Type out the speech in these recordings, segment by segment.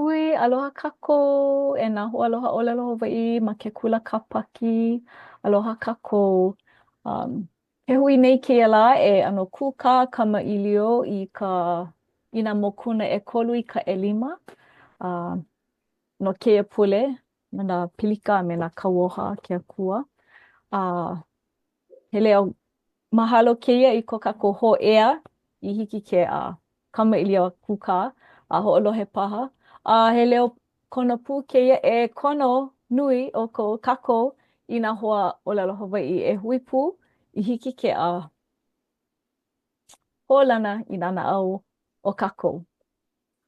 Hui, aloha kākou e nā hoaaloha ʻōlelo Hawaiʻi ma ke kula Kāpaki. Aloha kākou. Um, he hui nei kēia lā e ʻano kūkā kamaʻilio i ka i nā mokuna ʻekolu i ka ʻelima. Uh, no kēia pule, no nā pilika a me nā kauoha a ke Akua. A uh, he leo mahalo kēia i ko kākou hōʻea i hiki ke uh, kamaʻilio a kūkā a hoʻolohe paha. A he leo kono pū kēia e kono nui ʻoukou kākou i nā hoa ʻōlelo Hawaiʻi e hui pū i hiki ke uh, hoʻolana i nā naʻau o kākou.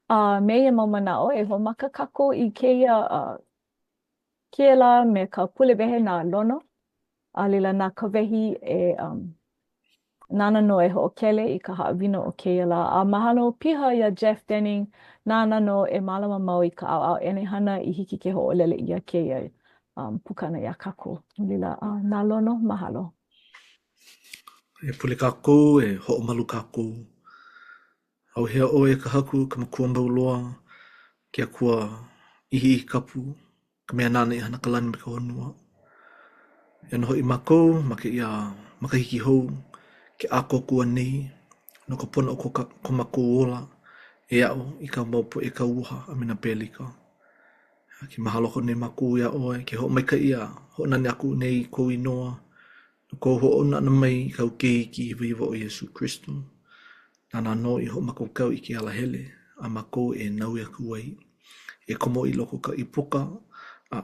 A me ia mau manaʻo, e hoʻomaka kākou i kēia uh, kēia lā me ka pule wehe na Lono, a laila na Kawehi e um, nāna nō e hoʻokele i ka haʻawina o kēia lā. A mahalo piha iā Jeff Denning, nāna nō e mālama mau i ka ʻaoʻao ʻenehana i hiki ke hoʻolele ʻia kēia um, pukana iā kākou. No laila, uh, na Lono, mahalo. E pule kākou, e hoʻomalu kākou. ʻAuhea ʻoe e ka Haku, ka Makua mau loa, ke Akua ʻIhiʻihikapu, ka mea nāna i hana ka lani me ka honua. Eia nō hoʻi mākou ma kēia makahiki hou ke ʻākoakoa nei no ka pono o ko, ka, ko mākou ola e aʻo i kāu mau poʻe kauoha a me nā pelika. Ke mahalo aku nei mākou iā ʻoe, ke hoʻomaikaʻi a hoʻonani aku nei i kou inoa, No kou hoʻouna ʻana mai i kāu Keiki hiwahiwa ʻo Iesū Kristo, nāna nō i hoʻomākaukau i ke alahele a mākou e naue aku ai, e komo i loko o ka ʻīpuka a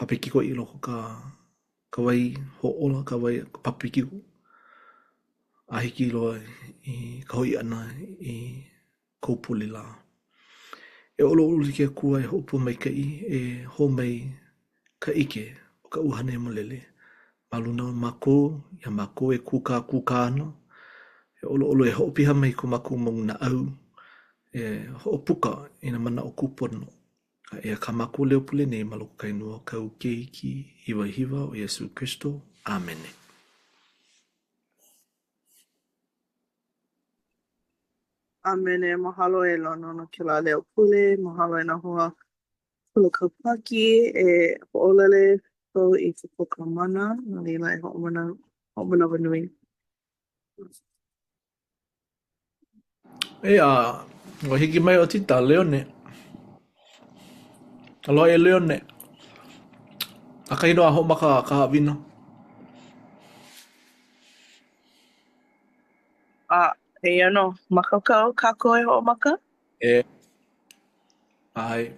papekiko i loko o ka ka wai hoʻōla, ka wai ka papekiko, a hiki loa i ka hoʻi ʻana i kou pule lā. E ʻoluʻolu e ke Akua e hoʻopōmaikaʻi e hō mai ka ʻike o ka ʻUhane Hemolele ma luna o mākou, iā mākou e kūkākūkā ana, e ʻoluʻolu e hoʻopiha mai ko mākou mau naʻau, e hoʻopuka i nā manaʻo kūpono. A eia kā mākou leo pule nei ma loko o ka inoa o kāu Keiki hiwahiwa ʻo Iesū Kristo. ʻĀmene. ʻĀmene. Mahalo e Lono no kēlā leo pule. Mahalo e nā hoa kula Kāpaki e hoʻolele kou i ka Pōkā Mana, no laila e hoʻomana hoʻomanawanui. ʻEā, ua hiki mai ʻo Tita Leone. Aloha e Leone. ʻAkahi nō a hoʻomaka ka haʻawina. A, eia nō, mākaukau kākou e hoʻomaka? E. ʻAe.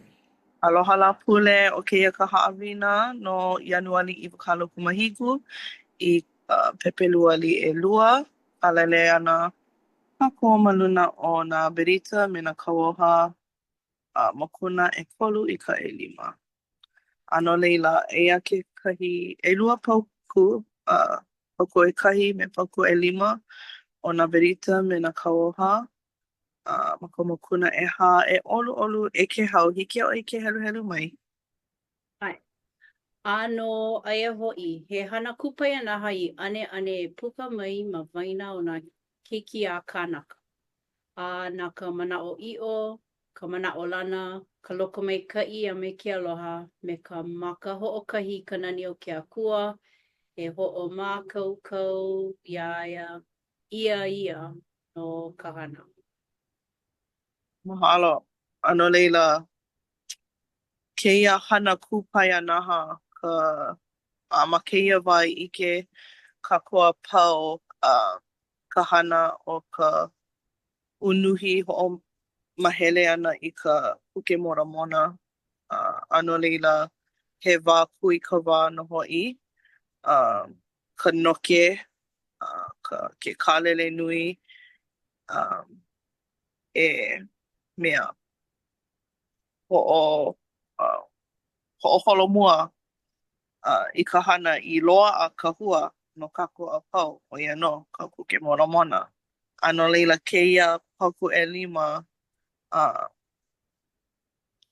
Aloha lā pule, ʻo kēia ka haʻawina no Ianuali 27 i ka Pepeluali ʻelua. Kālele ana kākou ma luna o nā berita me nā kauoha a mokuna ʻekolu i ka ʻelima. A no laila, eia kekahi ʻelua paukū, a paukū ʻekahi me paukū ʻelima o nā berita me nā kauoha a ma ka mokuna ʻehā. E ʻoluʻolu, e Kēhau, hiki iā ʻoe ke heluhelu mai. ʻAe. ʻĀnō, aia hoʻi, he hana kupaianaha i ʻaneʻane e puka mai ma waena o nā keiki a kānaka, a na ka manaʻoʻiʻo, ka manaʻolana, ka lokomaikaʻi a me ke aloha, me ka maka hoʻokahi i ka nani o ke Akua, e hoʻomākaukau iā ia, ʻia ia no ka hana. Mahalo. A no laila, kēia hana kūpaianaha ka a ma kēia wā i ʻike kākou a pau a ka hana o ka unuhi hoʻomahele ʻana i ka Puke Moramona a, a no laila he wā kūikawā nō hoʻi a ka noke a ka ke kālele nui a e mea hoʻo uh, hoʻoholomua uh, i ka hana i loaʻa ka hua no kākou a pau, ʻo ia nō ka Puke Moramona. A no laila kēia paukū ʻelima uh,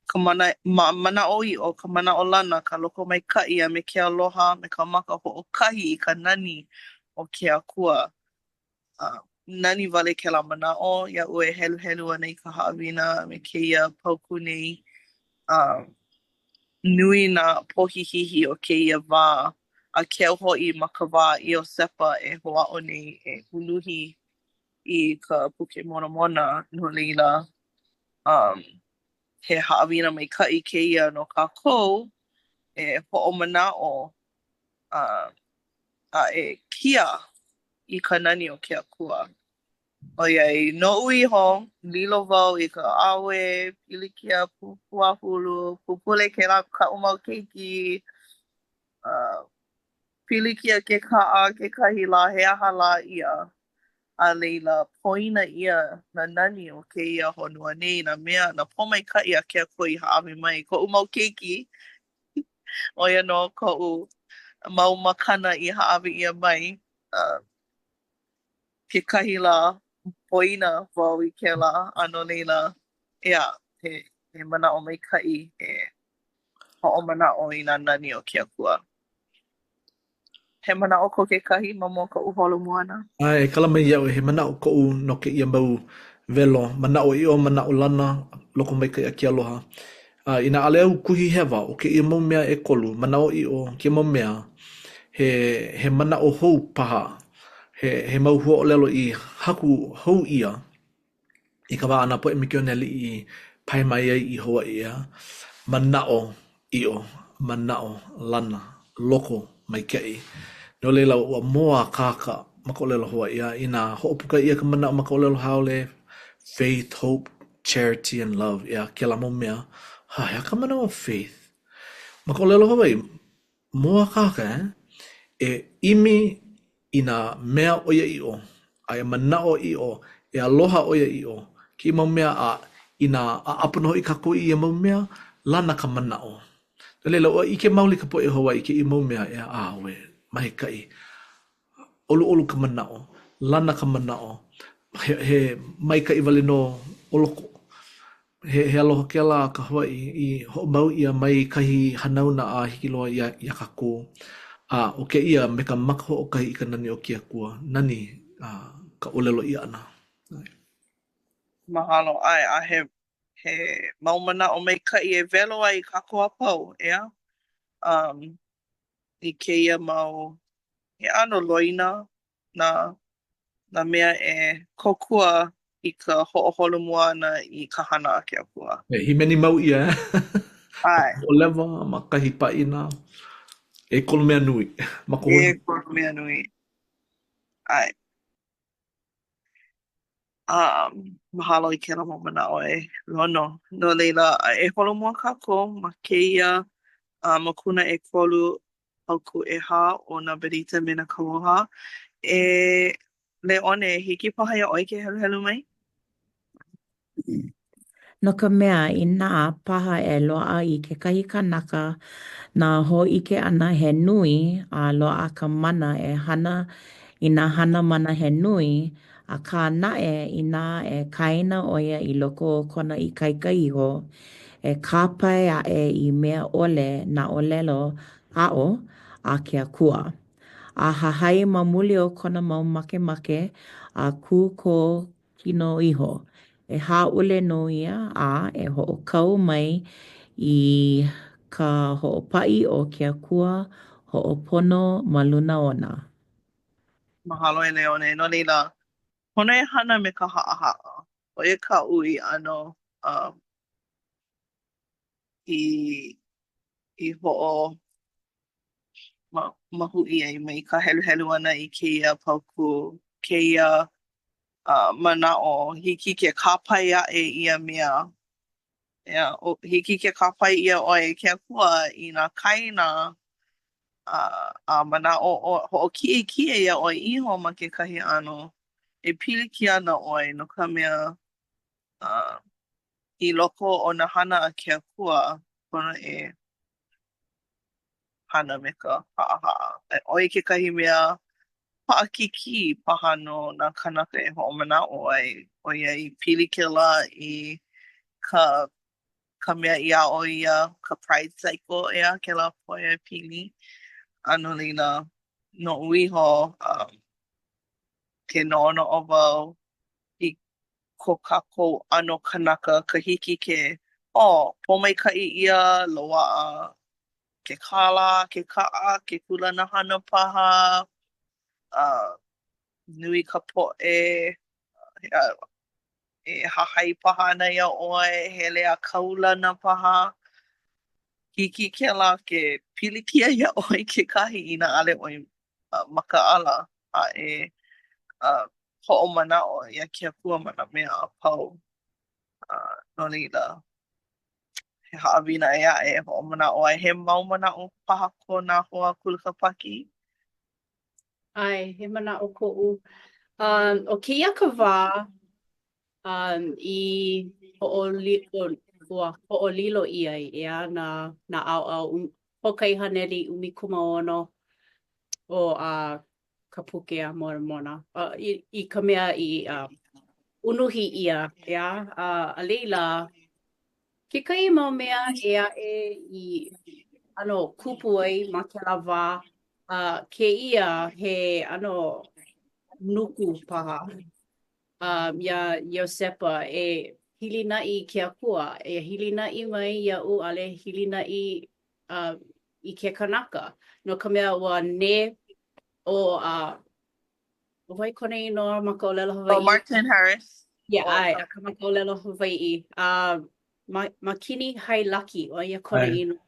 ka mana, ma, manaʻoʻiʻo, ka manaʻolana, ka lokomaikaʻi a me ke aloha me ka maka hoʻokahi i ka nani o ke Akua. Uh, nani wale kēlā manaʻo iaʻu e heluhelu ana i ka haʻawina a me kēia paukū nei. Um, nui nā pohihihi o kēia wā, a keu hoʻi ma ka wā a Iosepa e hoʻāʻo nei e unuhi i ka Puke Moramona, no laila, um, he haʻawina maikaʻi kēia no kākou e hoʻomanaʻo uh, a e kia i ka nani o ke Akua. ʻOiai, noʻu iho, lilo wau i ka ʻawe, pilikia, pū-pūāhulu, pupule kēlā kaʻu mau keiki, uh, pilikia ke kaʻa kekahi lā, he aha lā ia. A laila, poina ʻia nā nani o kēia honua nei, nā mea, nā pōmaikaʻi a ke Akua i hāʻawi mai i koʻu mau keiki. ʻO ia nō koʻu mau makana i hāʻawi ʻia mai. Uh, kekahi lā, poina wau i kēlā, a no laila, ʻeā, he, he manaʻo maikaʻi e hoʻomanaʻo i nā nani o ke Akua. He manaʻo ko kekahi ma mua o koʻu holomua ʻana? ʻAe, e kala mai iaʻu, he manaʻo koʻu no kēia mau welo, manaʻoʻiʻo, manaʻolana, lokomaikaʻi a ke aloha. A inā ʻaʻole au kuhi hewa, ʻo kēia mau mea ʻekolu, manaʻoʻiʻo, kēia mau mea, he, he manaʻo hou paha, he, he mau huaʻōlelo i haku hou ʻia i ka wā a nā poʻe mikioneli i pae mai ai i Hawaiʻi, ʻeā, manaʻo ʻiʻo, manaʻo lana, loko maikaʻi. No laila, ua mōakāka ma ka ʻōlelo Hawaiʻi, a inā hoʻopuka ʻia ka manaʻo ma ka ʻōlelo haole, faith, hope, charity and love, ʻeā, kēlā mau mea, ha, he aha ka manaʻo o faith? Ma ka ʻōlelo Hawaiʻi, mōakāka, eh? E ʻimi i nā mea ʻoiaʻiʻo, a e manaʻoʻiʻo, e aloha ʻoiaʻiʻo, kēia mau mea, a inā ʻaʻapo nō hoʻi kākou i ia mau mea, lana ka manaʻo. No laila, ua ʻike maoli ka poʻe Hawaiʻi i kēia mau mea, ʻeā, auē, maikaʻi. ʻOluʻolu ka manaʻo, lana ka manaʻo, he, he maikaʻi wale nō o loko. He, he aloha kēlā a ka Hawaiʻi i hoʻomau ʻia mai kahi hanauna a hiki loa iā, iā kākou. A ʻo kēia me ka maka hoʻokahi i ka nani o ke Akua, nani a, ka ʻōlelo ʻia ʻana. Mahalo. ʻAe, a he, he mau manaʻo maikaʻi e welo ai kākou a pau, ʻeā? Um, i kēia mau, he ʻano loina, nā, nā mea e kōkua i ka hoʻoholomua ʻana i ka hana a ke Akua. E hīmeni mau ʻia, eh? ʻAe. Hoʻolewa ma kahi pāʻina. ʻEkolu mea nui. Ma ka ʻEkolu mea nui. ʻAe. Um, mahalo i kēlā mau manaʻo e Lono. No laila, e holomua kākou ma kēia uh, mokuna ʻekolu paukū ʻehā o nā berita me nā kauoha. E Leone, hiki paha iā ʻoe ke heluhelu mai? No ka mea, inā paha e loaʻa i kekahi kanaka nā hōʻike ʻana he nui, a loaʻa ka mana e hana i nā hana mana he nui, akā naʻe, inā e kaena ʻo ia i loko o kona ikaika iho, e kāpae aʻe i mea ʻole nā ʻōlelo aʻo a ke Akua, a hahai ma muli o kona mau makemake a kūkō kino iho. E hāʻule nō ia a e hoʻokau mai i ka hoʻopaʻi o ke Akua hoʻopono ma luna ona. Mahalo e Leone. No laila, pono e hana me ka haʻahaʻa. ʻO ia kaʻu i ʻano um, i, i hoʻo ma, mahuʻi ai mai ka heluhelu ʻana i kēia paukū, kēia uh, manaʻo, hiki ke kāpae aʻe ia mea. ʻEā, o, hiki ke kāpae ʻia ʻoe e ke Akua i nā kaena uh, a manaʻo ʻo, hoʻokiʻekiʻe iā ʻoe iho ma kekahi ʻano e pilikia ana ʻoe no ka mea uh, i loko o nā hana a ke Akua, pono e hana me ka haʻahaʻa. ʻO ia kekahi mea paʻakikī paha no nā kānaka e hoʻomanaʻo ai, ʻoiai pili kēlā i ka ka mea i aʻo ʻia, ka pride cycle, ʻeā, kēlā pōʻaiapili. A no laila, noʻu iho, um, ke noʻonoʻo wau i ko kākou ʻano kanaka, ka hiki ke. Oh, pōmaikaʻi ʻia, loaʻa ke kālā, ke kaʻa, ke kūlana hana paha, uh, nui ka poʻe e hahai paha ana iā ʻoe, hele a kaulana paha. Hiki kēlā ke pilikia iā ʻoe kekahi inā ʻaʻole ʻoe makaʻala a e hoʻomanaʻo iā ke Akua ma nā mea a pau. No laila, he haʻawina ʻē aʻe e hoʻomanaʻo ai. He mau manaʻo paha ko nā hoa Kula Kāpaki? ʻAe, he manaʻo koʻu. Um, ʻo kēia ka wā um, i hoʻolilo, ua hoʻolilo ʻia ai, ʻeā, nā, nā ʻaoʻao 16 o uh, ka puke a Moramona uh, i, i ka mea i uh, unuhi ʻia, ʻeā, uh, a laila, kekahi mau mea ʻē aʻe i ʻano kupu ai ma kēlā wā, a kēia he ʻano nuku paha um, iā Iosepa e hilinaʻi i ke Akua, e hilinaʻi mai iaʻu, ʻaʻole hilinaʻi uh, i ke kanaka, no ka mea ua nē ʻo uh, ʻo wai kona inoa ma ka ʻōlelo ʻO Hawaiʻi? Martin Harris. Yeah, ʻO ʻae, akā ma ka ʻōlelo Hawaiʻi. Uh, Ma Makini Hailaki, ʻo ia kona ʻAe. inoa.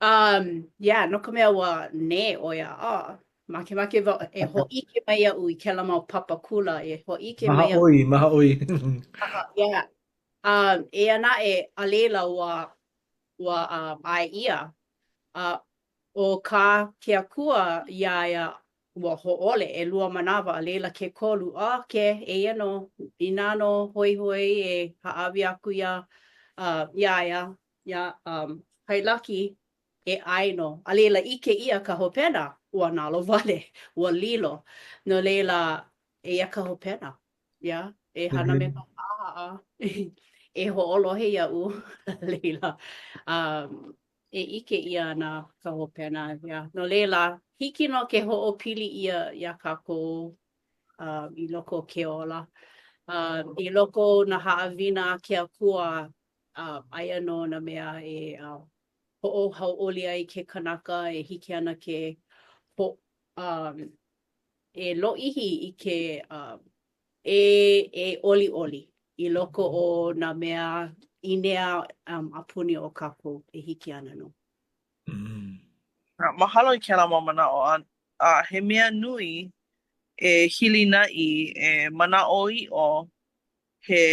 Um, yeah, no ka mea ua nē ʻo ia, oh, makemake wau e hōʻike mai iaʻu i kēlā mau papa kula, e hōʻike mai iaʻu. Mahaʻoi, mahaʻoi. Yeah. Um, eia naʻe, a laila ua, ua um, ʻae ʻia. A ʻo kā ke Akua iā ia ua hōʻole ʻelua manawa, a laila ke kolu, okay, eia nō, inā nō hoihoi e hāʻawi aku iā, uh, iā ia, iā um, Hailaki, e ʻae nō. A laila, ʻike ʻia ka hopena, ua nalowale, ua lilo. No laila, eia ka hopena, yeah, e hana me ka haʻahaʻa, e hoʻolohe iaʻu, a laila, um, e ʻike ʻia ana ka hopena, yeah. No laila, hiki nō ke hoʻopili ʻia iā kākou uh, i loko o ke ola. Uh, I loko o nā haʻawina a ke Akua, uh, aia nō nā mea e uh, hoʻohauʻoli ai ke kanaka e hiki ana ke ho, um, e lōʻihi i ke uh, e, e ʻoliʻoli i loko o nā mea ʻīnea um, a puni o kākou e hiki ana nō. Mm. Mahalo i kēlā mau manaʻo a, a he mea nui e hilinaʻi, e manaʻoʻiʻo he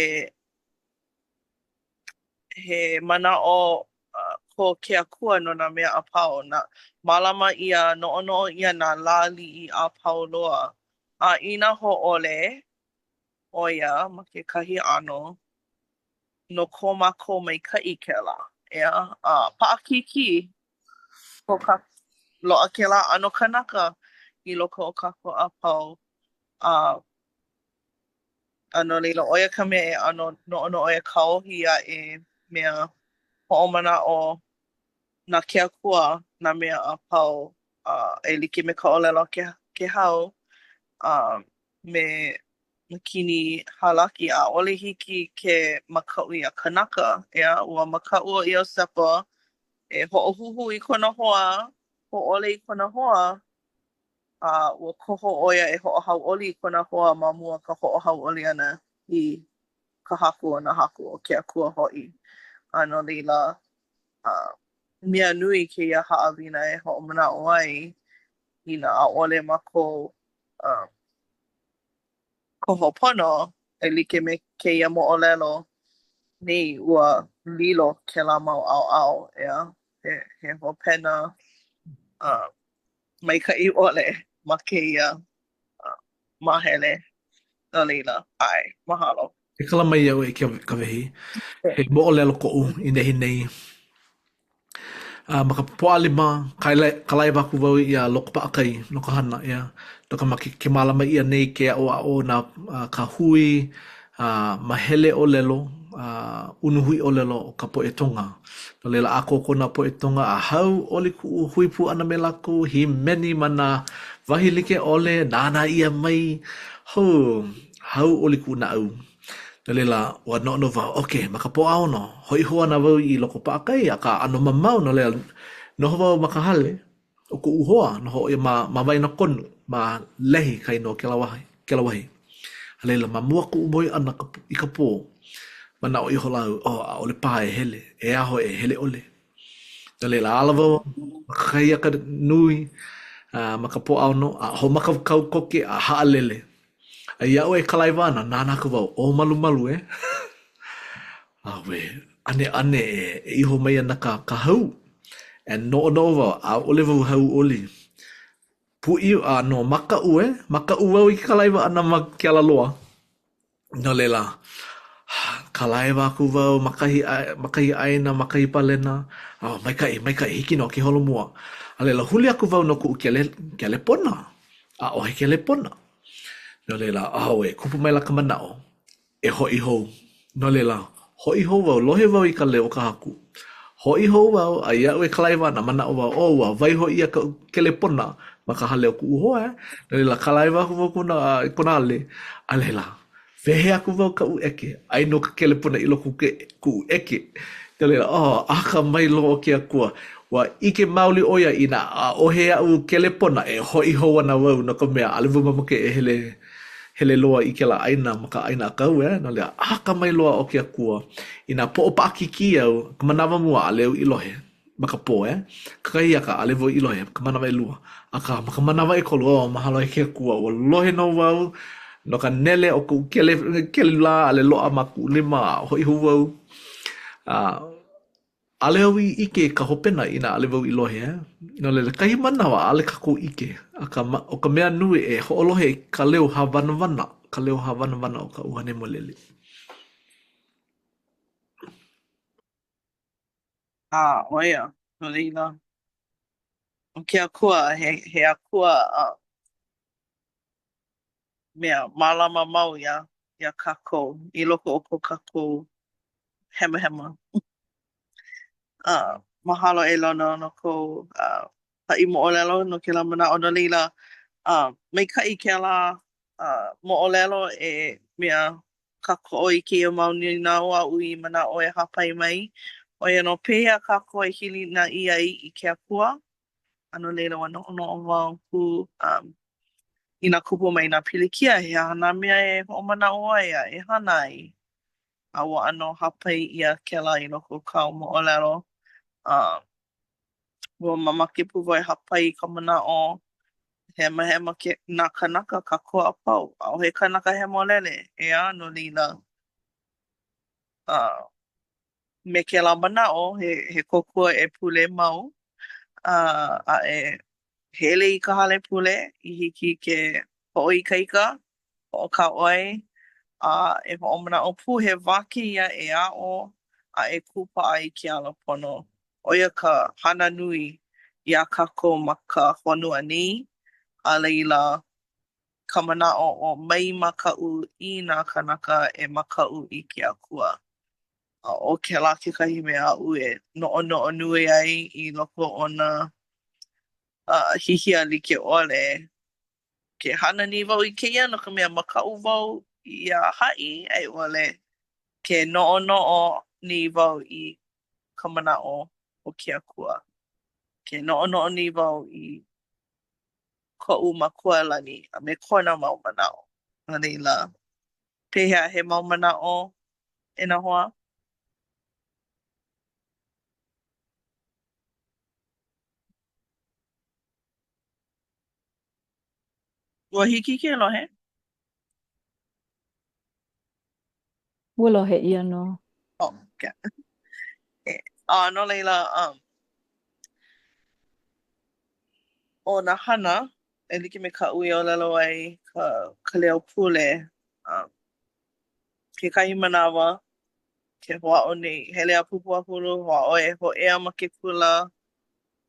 he manaʻo ko ke Akua no nā mea a pau. Na, mālama ʻia, noʻonoʻo ʻia nā lāliʻi a pau loa. A inā hōʻole ʻo ia ma kekahi ʻano, no ko mākou maikaʻi kēlā, ʻeā? A paʻakikī ko ka loaʻa kēlā ʻano kanaka i loko o kākou a pau. A A no laila, ʻo ia ka mea e ʻano noʻonoʻo e kāohi a e mea hoʻomanaʻo na ke Akua nā mea a pau, a e like me ka ʻōlelo a Kehau a me Makini Halaki, ʻaʻole hiki ke makaʻu iā kanaka, ʻeā? Ua makaʻu ʻo Iosepa e hoʻohuhū i kona hoa, hōʻole i kona hoa, a ua koho ʻo ia e hoʻohauʻoli i kona hoa ma mua ka hoʻohauʻoli ʻana i ka Haku o nā haku, ʻo ke Akua hoʻi. A no laila, mea nui kēia haʻawina e hoʻomanaʻo ai inā ʻaʻole mākou koho pono e like me kēia moʻolelo nei, ua lilo kēlā mau ʻaoʻao, ʻeā, he, he hopena uh, maikaʻi ʻole ma kēia uh, māhele. No laila, ʻae, mahalo. E kala mai iaʻu e Kawehi, he moʻolelo koʻu i nehinei. A ma ka Pōʻalima, kalaiwa aku wau iā Loko Paʻakai no ka hana, ʻeā. No ka mea, ke mālama ʻia nei ke aʻoaʻo na ka hui a mahele ʻōlelo, a unuhi ʻōlelo o ka poʻe Tonga. No laila, ʻākoakoa nā poʻe Tonga a hauʻoli kuʻu hui pū ʻana me lākou, hīmeni ma nā wahi like ʻole, nānā ʻia mai, hū, hauʻoli kuʻu naʻau. No laila, ua noʻonoʻo wau, okay, ma ka Pōʻaono, hoʻi hou ana wau i Loko Paʻakai, akā ʻano mamao, no laila, noho wau ma ka hale o kuʻu hoa, noho ʻo ia ma, ma Waenakonu, ma Lehi kainō kēlā wahi, kēlā wahi. A laila, ma mua koʻu moe ʻana i ka pō, manaʻo ihola au, oh, ʻaʻole paha e hele, e aho e hele ʻole. No laila, ala wau ma ka kakahiaka nui, uh, ma ka Pōʻaono, a hoʻomākaukau koke a haʻalele. A iaʻu e kalaiwa ana, nānā aku wau, ʻōmalumalu e. Auē, ʻaneʻane e, e iho mai ana ka, ka hau. E noʻonoʻo wau, ʻaʻole wau hauʻoli. Pūʻiwa, ʻano makaʻu e, makaʻu wau i ke kalaiwa ʻana ma ke alaloa. No laila, kalaiwa aku wau ma kahi, ma kahi ʻāina, ma kahi palena, oh, maikaʻi, maikaʻi, hiki nō ke holomua. A laila, huli aku wau no kuʻu kele, kelepona. ʻAʻohe kelepona. No laila, auē, kupu maila ka manaʻo, e hoʻi hou. No laila, hoʻi hou wau, lohe wau i ka leo o ka Haku. Hoʻi hou wau, a iaʻu e kalaiwa ana, manaʻo wau, oh, ua waiho ʻia kaʻu kelepona ma ka hale o kuʻu hoa, eh? No laila, kalaiwa aku wau kona, i kona hale, a laila, wehe aku wau kaʻu ʻeke, aia nō ka kelepona i loko o kuʻu ʻeke. No laila, oh, akamai loa ke Akua. Ua ʻike maoli ʻo ia inā ʻaʻohe aʻu kelepona e hoʻi hou ana wau no ka mea, ʻaʻole wau mamake e hele hele loa i kēlā ʻāina ma ka ʻāina ʻākau, eh, no laila, akamai loa o ke Akua. Inā poʻo paʻakikī au, ka manawa mua ʻaʻole au i lohe ma ka pō, eh, kakahiaka ʻaʻole wau i lohe ka manawa ʻelua. Akā, ma ka manawa ʻekolu, oh, mahalo e ke Akua, ua lohe nō wau no ka nele o kuʻu kele, kelulā, ʻaʻole loaʻa ma kuʻu lima, a hoʻi hou wau. A, ʻaʻole au i ʻike i ka hopena inā ʻaʻole wau i lohe, eh? No laila, kahi manawa, ʻaʻole kākou ʻike. Akā, ma, ʻo ka mea nui e hoʻolohe i ka leo hāwanawana, ka leo hāwanawana o ka ʻUhane Hemolele. A, ʻo ia, no laila, ʻo ke Akua, he, he Akua a mea mālama mau iā, iā kākou i loko o ko kākou hemahema. Uh, mahalo e Lono no kou uh, haʻi moʻolelo no kēlā manaʻo. No laila, uh, maikaʻi kēlā uh, moʻolelo e mea kākoʻo i kēia mau nīnau aʻu i manaʻo e hāpai mai. ʻO ia nō, pehea kākou e hilinaʻi ai i ke Akua? A no laila, ua noʻonoʻo wau pū um, inā kupu mai nā pilikia, he aha nā mea e hoʻomanaʻo ai a e hana ai? A ua ʻano hāpai ʻia kēlā i loko o kāu moʻolelo. Um, ua mamake pū wau e hāpai i ka manaʻo hemahema ke, nā kānaka kākou a pau. ʻAʻohe kanaka hemolele, ʻeā, no laila, uh, me kēlā manaʻo, he, he kōkua e pule mau, a, a e hele i ka hale pule i hiki ke hoʻoikaika, hoʻokāʻoi, a e hoʻomanaʻo pū he wā kēia e aʻo a e kūpaʻa i ke ala pono. ʻO ia ka hana nui iā kākou ma ka honua nei, a laila, ka manaʻo ʻo mai makaʻu i nā kānaka e makaʻu i ke Akua. A ʻo kēlā kekahi mea aʻu e noʻonoʻo nui ai i loko o nā uh, hihia like ʻole. Ke hana nei wau i kēia no ka mea makaʻu wau iā haʻi a i ʻole ke noʻonoʻo nei wau i ka manaʻo o ke Akua. Ke noʻonoʻo nei wau i koʻu makua lani a me kona mau manaʻo. No laila, pehea he mau manaʻo e nā hoa? Ua hiki ke lohe? Ua lohe ʻia nō. Oh, okay. E, a no laila, um, ʻo nā hana, e like me kaʻu i ʻōlelo ai, ka, ka leo pule, um, kekahi manawa, ke hoʻāʻo nei, hele a Pupuakulu, hoʻāʻo e hōʻea ma ke kula,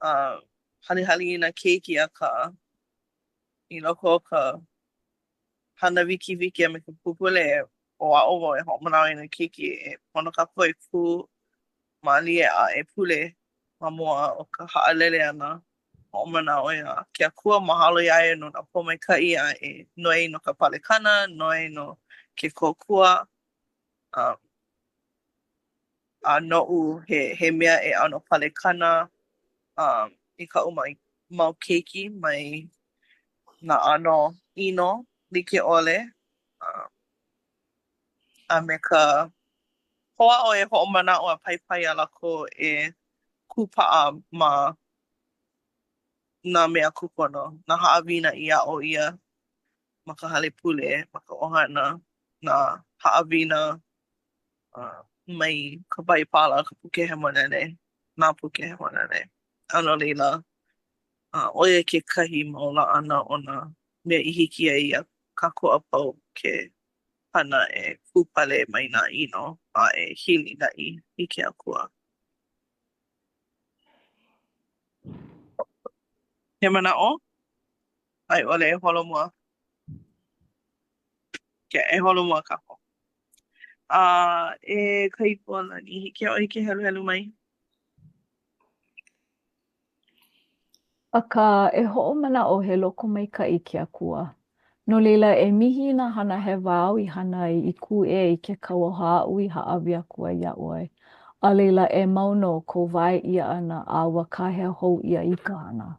uh, halihali i nā keiki, akā, i loko o ka hana wikiwiki a me ka pupule, hoʻāʻo wau e hoʻomanaʻo i nā keiki e pono kākou e kū mālie a e pule ma mua o ka haʻalele ʻana. Hoʻomanaʻo iā ke Akua, mahalo iā ia no nā pōmaikaʻi a e noi no ka palekana, noi no ke kōkua. Um, a noʻu, he, he mea e ʻano palekana um, i kaʻu mai, mau keiki mai nā ʻano ʻino like ʻole. Um, a me ka hoʻāʻo e hoʻomanaʻo a paipai iā lākou e kūpaʻa ma nā mea kūpono, nā haʻawina i aʻo ʻia ma ka hale pule, ma ka ʻohana, nā haʻawina mai ka Baibala, ka Puke Hemolele, nā Puke Hemolele. A no laila, ʻo ia kekahi mau laʻana o nā mea i hiki ai iā kākou a pau ke hana e kūpale mai nā ʻino a e hilinaʻi i ke Akua. He manaʻo? A i ʻole e holomua? Okay, e holomua kākou. A e Kaipualani, hiki iā ʻoe ke heluhelu mai? Akā, e hoʻomanaʻo he lokomaikaʻi ke Akua. No laila, e mihi i nā hana hewa āu i hana ai i kūʻē i ke kauoha aʻu i hāʻawi aku ai iā ʻoe. A laila, e mau nō kou wae ʻia ʻana a ua kāhea hou ʻia i ka hana.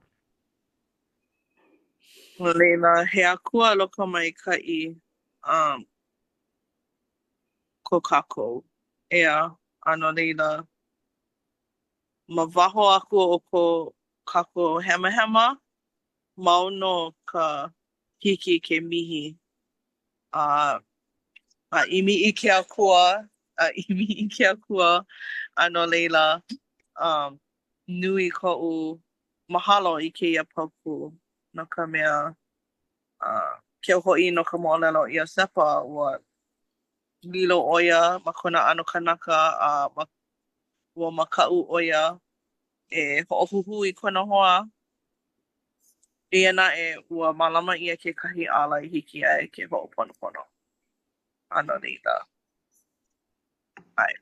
No laila, he Akua lokomaikaʻi um, ko kākou, ʻeā, a no laila, ma waho aku o ko kākou hemahema, mau nō ka hiki ke mihi a a ʻimi i ke Akua, a ʻimi i ke Akua, a no laila, um, nui koʻu mahalo i kēia paukū, no ka mea, uh, keu hoʻi no ka moʻolelo o Iosepa, ua lilo ʻo ia ma kona ʻano kanaka a ma, ua makaʻu ʻo ia e hoʻohuhū i kona hoa. Eia naʻe, ua mālama ʻia kekahi ala i hiki iā ia ke hoʻoponopono. A no laila, ʻae.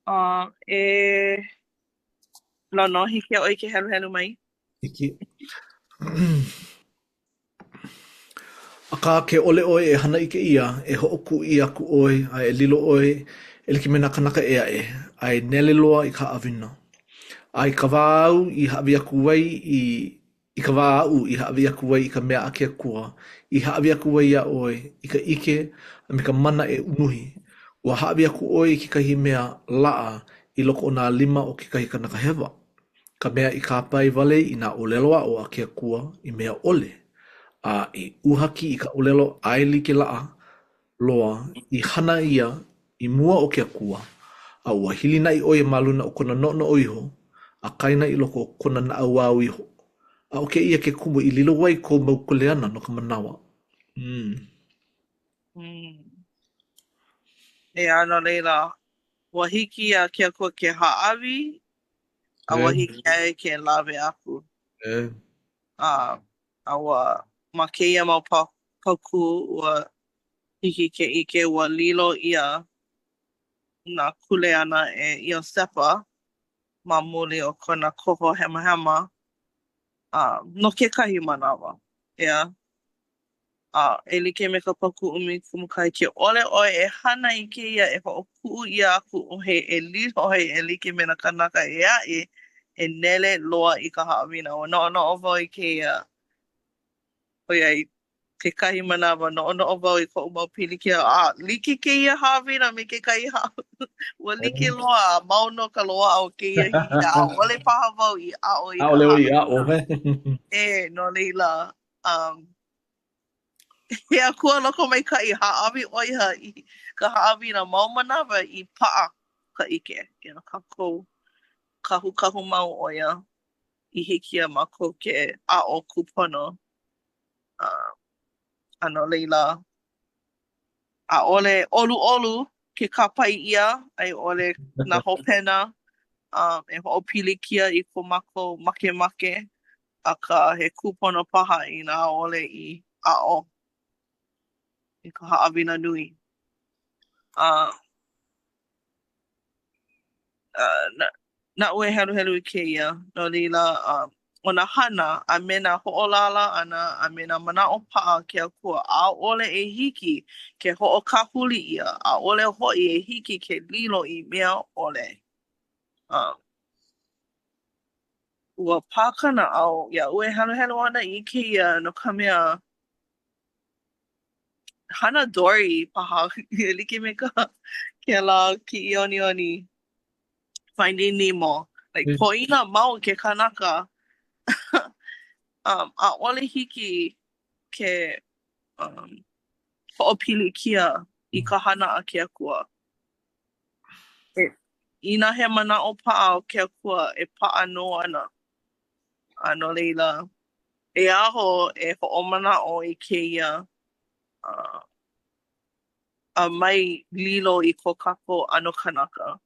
Uh, e Lono, hiki iā ʻoe ke heluhelu mai? Hiki. Akā, ke ʻole ʻoe e hana i kēia, e hoʻokuʻu ʻia aku ʻoe, a e lilo ʻoe e like me nā kānaka ʻē aʻe, a e nele loa i ka haʻawina. A i ka wā āu i hāʻawi aku ai i i ka wā aʻu i hāʻawi aku ai i ka mea a ke Akua, i hāʻawi aku ai iā ʻoe i ka ʻike a me ka mana e unuhi, ua hāʻawi aku ʻoe i kekahi mea laʻa i loko o nā lima o kekahi kanaka hewa. ka mea i kāpae wale i nā ʻōlelo aʻo a ke Akua i mea ʻole, a i uhaki i ka ʻōlelo ʻaelike laʻa loa i hana ʻia i mua o ke Akua, a ua hilinaʻi ʻo ia ma luna o kona noʻonoʻo iho, a kaena i loko o kona naʻauao iho. A ʻo kēia ke kumu i lilo ai kou mau kuleana no ka manawa. Mm. Mm. ʻEā, no laila, ua hiki iā ke Akua ke hāʻawi, a ua hiki iā ia ke lawe aku. E. A, a ua, ma kēia mau paukū, ua hiki ke ʻike, ua lilo ʻia nā kuleana e Iosepa ma muli o kona koho hemahema, a, no kekahi manawa, ʻeā. A e like me ka paukū 11, ke ʻole ʻoe e hana i kēia, e hoʻokuʻu ʻia aku ʻoe e lilo ʻoe e like me nā kānaka ʻē aʻe, e nele loa i ka haʻawina. Ua noʻonoʻo wau i kēia, ʻoiai, kekahi manawa, noʻonoʻo wau i koʻu mau pilikia, a like kēia haʻawina me kekahi haʻawina. Ua like loa, a mau nō ka loaʻa o kēia hihia. ʻAʻole paha wau i aʻo i ka ʻAʻole ʻoe i aʻo. ʻē, no laila, Um, he Akua lokomaikaʻi, hāʻawi ʻo ia i ka haʻawina mau manawa i paʻa ka ʻike iā kākou. Kahukahu mau ʻo ia i hiki iā mākou ke aʻo kūpono. Uh, a no laila, ʻaʻole ʻoluʻolu ke kāpae ʻia a i ʻole nā hopena um, e hoʻopilikia i ko mākou makemake akā he kūpono paha inā ʻaʻole i aʻo i ka haʻawina nui. A uh, na, naʻu e heluhelu i kēia, no laila, um, ʻO nā hana a me nā hoʻolālā ʻana a me nā manaʻo paʻa a ke Akua, ʻaʻole e hiki ke hoʻokāhuli ʻia, ʻaʻole hoʻi e hiki ke lilo i mea ʻole. Um, ua pā ka naʻau iaʻu e heluhelu ana i kēia no ka mea, hana Dory paha e like me ka kēlā kiʻiʻoniʻoni Finding Nemo. Like, poina mau ke kanaka. um, ʻaʻole hiki ke um, hoʻopilikia i ka hana a ke Akua. E, inā he manaʻo paʻa o ke Akua, e paʻa nō ana. A no laila, e aho e hoʻomanaʻo i kēia uh, a mai lilo i ko kākou ʻano kanaka.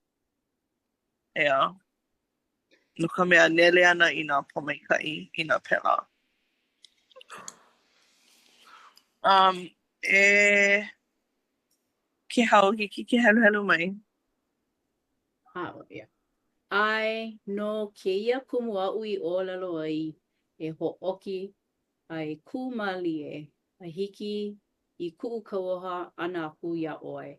ʻEā. No ka mea, nele ana i nā pōmaikaʻi inā pēlā. Um, e Kehau, hiki ke heluhelu mai. ʻAʻole, yeah. ʻAe, no kēia kumu aʻu i ʻōlelo ai, e hōʻoki a e kū mālie, a hiki i kuʻu kauoha ʻana aku iā ʻoe,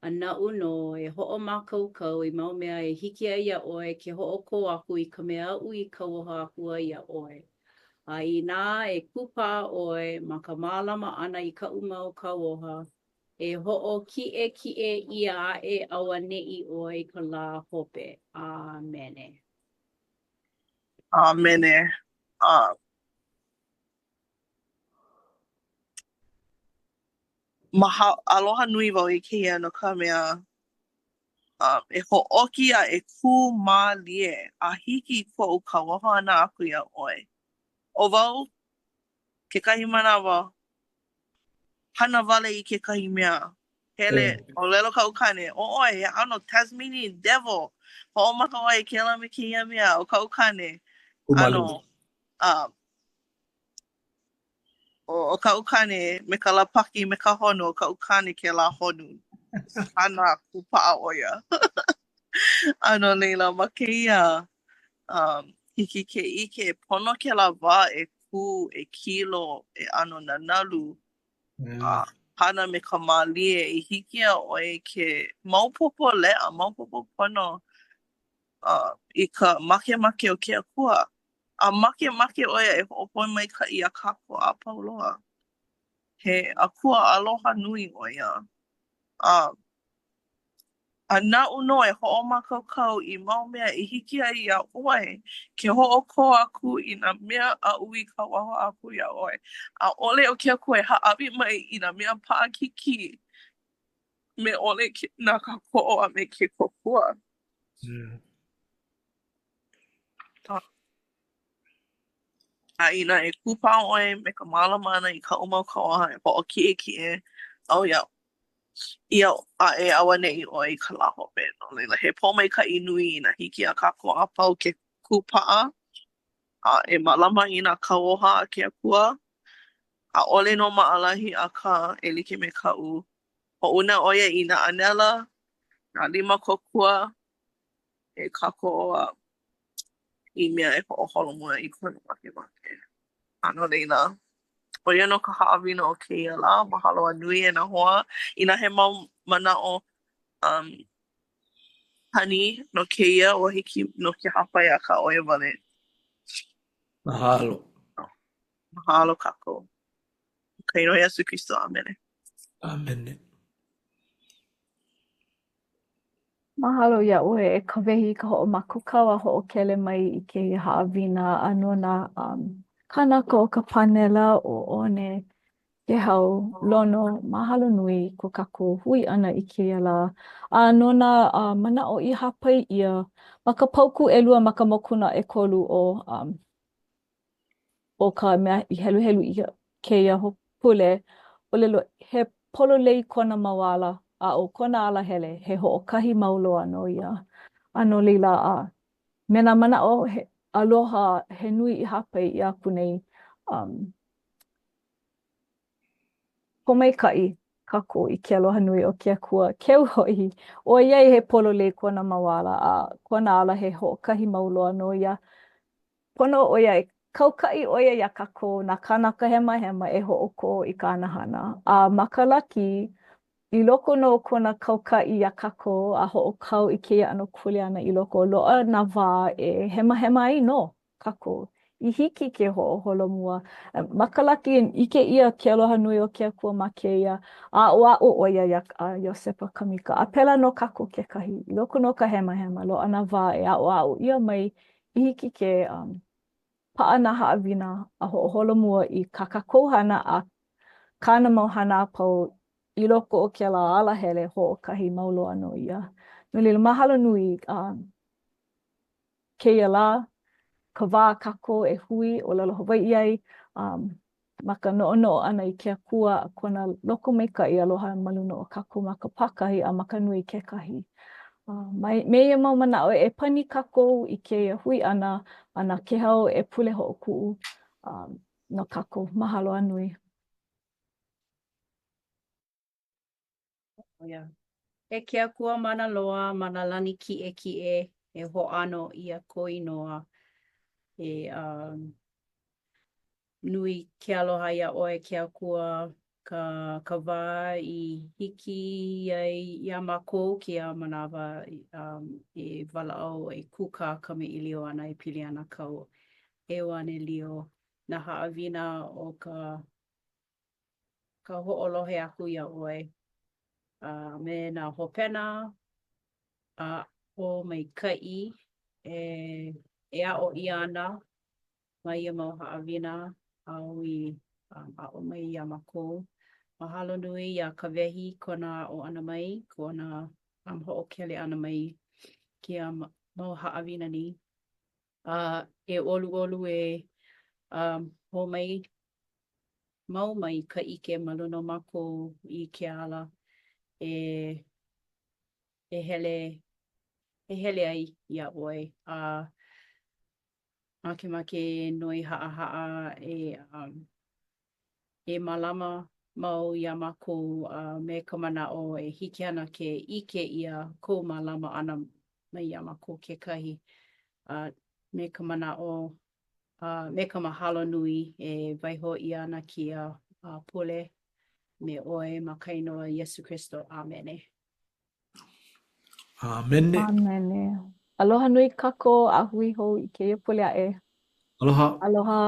a naʻu nō e hoʻomākaukau i mau mea e hiki ai iā ʻoe ke hoʻokō aku i ka mea aʻu i kauoha aku ai iā ʻoe. A inā e kūpaʻa ʻoe ma ka mālama ʻana i kaʻu mau kauoha, e hoʻokiʻekiʻe ʻia aʻe auaneʻi ʻoe i ka lā hope. ʻĀmene. ʻĀmene. A Maha, aloha nui wau i kēia no ka mea, um, e hōʻoki a e kū mālie a hiki i koʻu kauoha ʻana aku iā ʻoe. ʻO wau, kekahi manawa, hana wale i kekahi mea. Hele, ʻōlelo kaʻu kāne, ʻo ʻoe, he ʻano Tasmanian devil. Hoʻomaka ʻoe i kēlā me kēia mea. ʻO kaʻu kāne, ʻano, um, ʻO kaʻu kāne me ka lāpaki me ka honu, ʻo kaʻu kāne kēlā honu. Hana kūpaʻa ʻo ia. A no laila, ma kēia um, hiki ke ʻike, pono kēlā wā e kū, e kilo, e ʻano nanalu, a hana me ka mālie i hiki iā ʻoe ke maopopo leʻa, maopopo pono uh, i ka makemake o ke Akua. A makemake ʻo ia e hoʻopōmaikaʻi iā kākou a pau loa. He Akua aloha nui ʻo ia. A, a naʻu nō e hoʻomākaukau i mau mea i hiki ai iā ʻoe ke hoʻokō aku i nā mea aʻu i kauoha aku iā ʻoe. ʻAʻole ʻo ke Akua e hāʻawi mai i nā mea paʻakikī me ʻole nā kākoʻo a me ke kōkua. Yeah. A inā e kūpaʻa ʻoe me ka mālama ʻana i kaʻu mau kauoha e hoʻokiʻekiʻe au iā ʻia aʻe auaneʻi ʻoe i ka lā hope. No laila, he pōmaikaʻi nui inā hiki iā kākou a pau ke kūpaʻa a e mālama i nā kauoha a ke Akua. ʻAʻole nō maʻalahi, akā, e like me kaʻu, hoʻouna ʻo ia i nā ʻānela, nā lima kōkua, e kākoʻo a i mea e hoʻoholomua i kona makemake. A no laila, ʻo ia nō ka haʻawina o kēia lā. Mahalo a nui e nā hoa. Inā he mau manaʻo um, pani no kēia, ua hiki nō ke hāpai akā ʻo ia wale. Mahalo. Mahalo kākou. Ka inoa Iesū Kristo. ʻĀmene. ʻĀmene. Mahalo iā ʻoe e Kawehi i ka hoʻomākaukau a hoʻokele mai i kēia haʻawina a no nā um, kānaka o ka pānela ʻo One, Kehau, Lono, mahalo nui i ko kākou hui ʻana i kēia lā. A no nā uh, manaʻo i hāpai ʻia ma ka paukū ʻelua ma ka mokuna ʻekolu o um, ʻo ka mea i heluhelu ʻia kēia pule, ʻōlelo, he pololei kona mau ala, a ʻo kona alahele, he hoʻokahi mau loa nō ia. A no laila, a me nā manaʻo he aloha he nui i hāpai ʻia aku nei, um, pōmaikaʻi kākou i ke aloha nui o ke Akua, keu hoʻi, ʻoiai he pololei kona mau ala, a kona ala he hoʻokahi mau loa nō ia, Pono ʻo ia e Kaukaʻi ʻo ia iā kākou, nā kānaka hemahema, e hoʻokō i kāna hana. A ma ka laki, i loko nō o kona kaukaʻi iā kākou a hoʻokau i kēia ʻano kuleana i loko, loaʻa nā wā e hemahema ai nō kākou i hiki ke hoʻoholomua. Ma ka laki, ʻike ʻia ke aloha nui o ke Akua ma kēia, a aʻoaʻo ʻo ia iā Iosepa Kamika. A pēlā nō kākou kekahi. I loko nō o ka hemahema, loaʻa nā wā e aʻoaʻo ʻia mai i hiki ke um, paʻa nā haʻawina a hoʻoholomua i kā kākou hana a kāna mau hana a pau i loko o kēlā alahele hoʻokahi mau loa nō ia. No laila, mahalo nui uh, kēia lā, ka wā kākou e hui ʻōlelo Hawaiʻi ai, um, ma ka noʻonoʻo ʻana i ke Akua a kona lokomaikaʻi aloha ma luna o kākou ma ka pākahi a ma ka nui kekahi. Uh, mai, me ia mau manaʻo e pani kākou i kēia hui ʻana a na Kēhau e pule hoʻokuʻu um, no kākou. Mahalo a nui. Oh, E ke Akua mana loa ma nā lani kiʻekiʻe e hoʻāno ʻia kou inoa e um, nui ke aloha iā ʻoe ke Akua ka, ka wā i hiki ai iā mākou kēia manawa um, e walaʻau e kūkā kamaʻilio ana e pili ana kāu ʻeuanelio nā haʻawina o ka ka hoʻolohe aku iā ʻoe a me nā hopena aʻo maikaʻi e, e aʻo ʻia ana ma ia mau haʻawina āu i um, aʻo mai iā mākou. Mahalo nui iā Kawehi kona aʻo ʻana mai, kona um, hoʻokele ʻana mai kēia mau haʻawina nei. A e ʻoluʻolu e um, hō mai mau mai ka ʻike ma luna o mākou i ke ala e e hele e hele ai iā ʻoe a makemake e noi haʻahaʻa e um, e mālama mau iā mākou a me ka manaʻo e hiki ana ke ʻike ʻia kou mālama ʻana mai iā mākou kekahi a me ka manaʻo a me ka mahalo nui e waiho ʻia ana kēia pule me ʻoe ma ka inoa Iesū Kristo. ʻĀmene. ʻĀmene. ʻĀmene. Aloha nui kākou a hui hou i kēia pule aʻe. Aloha. Aloha.